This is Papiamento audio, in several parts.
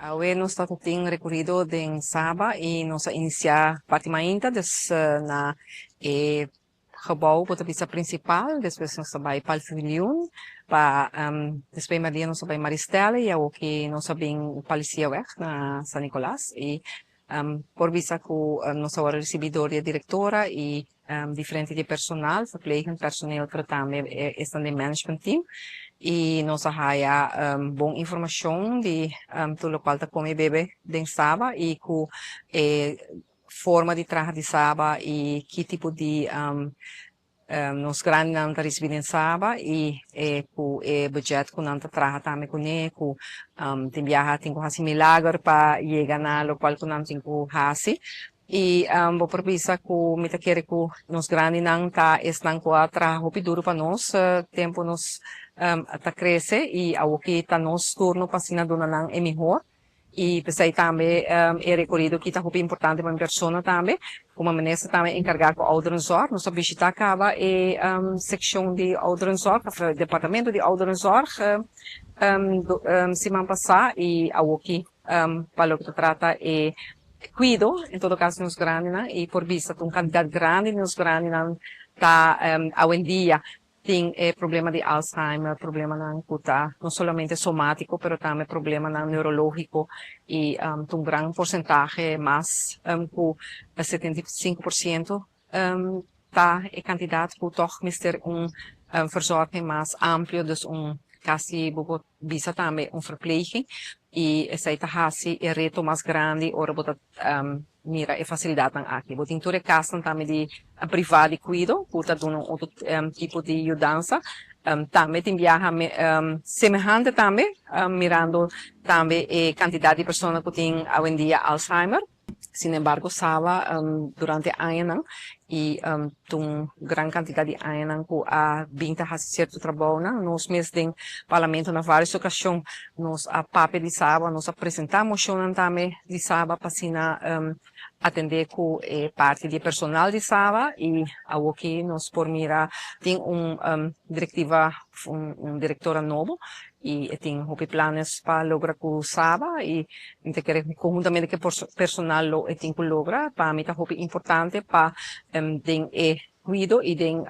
Awe nos ta tin rekorido den Saba i nos a inisiá parti mainta, dus na e gebouw ku ta bisa prinsipal, despues nos a bai Paviljoen, pa despues merdia nos a bai Maristella i awoki nos a bin Palisiaweg na San Nicolas i por bisa ku nos a wòrdu risibí dor di e direktora i diferente di personal, verplegend personeel, pero tambe esnan den management team i nos a haya bon informashon di tur lokual ta kome i bebe den Saba i ku e forma di traha di Saba i ki tipo di nos grandinan ta risibí den Saba i ku e budget ku nan ta traha tambe kuné ku tin biaha tin ku hasi milager pa yega na lokual ku nan tin ku hasi. I bo por bisa ku mi ta kere ku nos grandinan ta esnan ku a traha hopi duru pa nos tempu nos ta krese i awoki ta nos turno pa asina duna nan e mihor. I p'esei tambe e rekorido aki ta hopi importante pa mi persona tambe. Komo minister tambe enkargá ku ouderenzorg, nos a bishitá kaba e sekshon di ouderenzorg òf e departamento di ouderenzorg siman pasá i awoki pa loke ta trata e kuido, en todo kaso di nos grandinan i por bisa ta un kantidat grandi di nos grandinan ta awendia tin e problema di Alzheimer, problemanan ku ta no solamente somátiko pero tambe problemanan neurológiko i ta un gran porsentahe mas ku 75% ta e kantidat ku tòg mester un verzorging mas amplio, dus un kasi bo por bisa tambe un verpleging i esei ta hasi e reto mas grandi ora bo ta mira e fasilidatnan aki. Bo tin tur e kasnan tambe di privá di kuido ku ta duna un otro tipo di yudansa. Tambe tin biaha semehante tambe mirando tambe e kantidat di persona ku tin awendia Alzheimer. Sin embargo Saba durante añanan y ta un gran cantidad di añanan cu a bin ta haci cierto trabounan. Nos mes den Parlamento na varios ocasion nos a papia di Saba, nos a presenta mocionnan tambe di Saba pa asina atende cu e parti di e personal di Saba y awoki nos por mira tin un directiva, un directora nobo y e tin hopi planes pa logra cu Saba y mi ta kere conhuntamente cu e personal lo e tin cu logra. Pa mi ta hopi importante pa den e cuido y den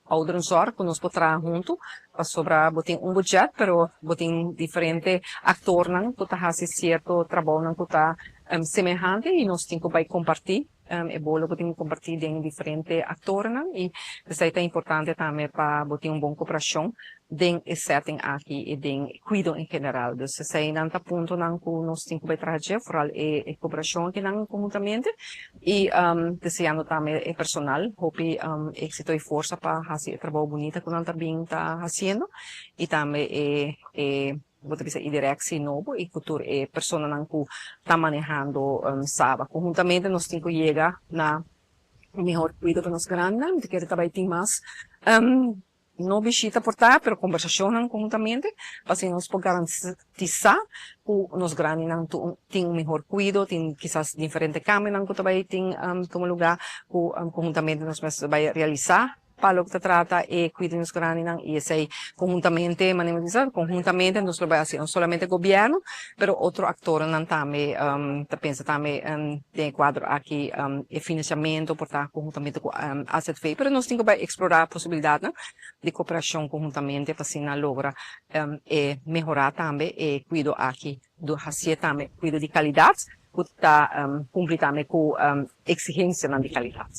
ouderenzorg cu nos por traha hunto pasobra bo tin un budget pero bo tin diferente actornan cu ta haci cierto trabounan cu ta semehante y nos tin cu bay comparti e bolo bo tin cu comparti den diferente actornan y esey ta importante tambe pa bo tin un bon cooperacion den e setting aki y den cuido en general. Dus eseynan ta puntonan cu nos tin cu bay traha dje, vooral e cooperacion akinan conhuntamente y deseando tambe e personal hopi exito y forsa pa haci e trabou bunita cu nan ta bin ta haciendo y tambe e bo ta bisa e directie nobo y cu tur e personanan cu ta manehando Saba. Conhuntamente nos tin cu yega na un mihor cuido pa nos grandinan. Mi ta kere ta bay tin mas no bishita por ta, pero conversacionnan conhuntamente pa asina nos por garantisa cu nos grandinan tin un mihor cuido, tin kisas diferente cambionan cu ta bay tin tuma lugar cu conhuntamente nos mester bay realisa pa loke ta trata e cuido di nos grandinan y esey conhuntamente, manera mi bisa, conhuntamente nos lo bay haci, no solamente gobierno, pero otro actornan tambe ta pensa tambe den e cuadro aki e financiamento por ta conhuntamente cu AZV, pero nos tin cu bay explora posibilidadnan di cooperacion conhuntamente pa asina logra e mehora tambe e cuido aki, hacié tambe cuido di calidad cu ta cumpli tambe cu exigencianan di calidad.